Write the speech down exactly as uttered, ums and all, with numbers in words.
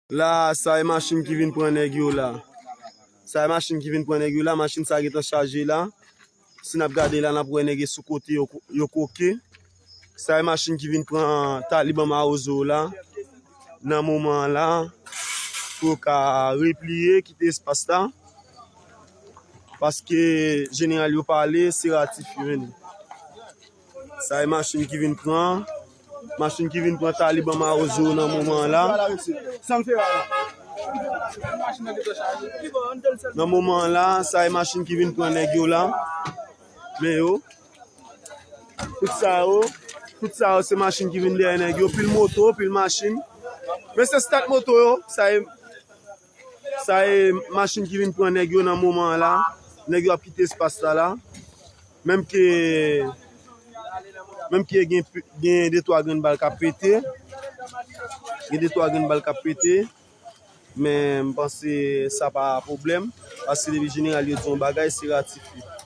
La, sa e machin ki vin pran nèg yo la. Sa e machin ki vin pran nèg yo la. Machin sa gentan chaje la. Si n ap gade la, n ap wè nèg yo sou kote yo, yo koke. Sa e machin ki vin pran talib an mawozo la. Nan moman an la, pou yo ka repliye, kite espas la. Paske jeneral yo pale, se ratifye menm. Sa e machin ki vin pran. Machin ki vin pran talib an mawozo nan moman an la. Nan moman an la, sa e machin ki vin pran nèg yo la. Men yo. Tout sa yo. Tout sa yo se machin ki vin dèyè nèg yo. Pil moto, pil machin. Men se stat moto yo. Sa e Sa e machin ki vin pran nèg yo nan moman an la. Nèg yo ap kite espas la la. Menm ke menm ke gen gen de twa grenn bal k ap pete. Gen de twa grenn bal k ap pete. Men m panse sa pa pwoblèm. Paske depi jeneral yo di yon bagay, se ratifye.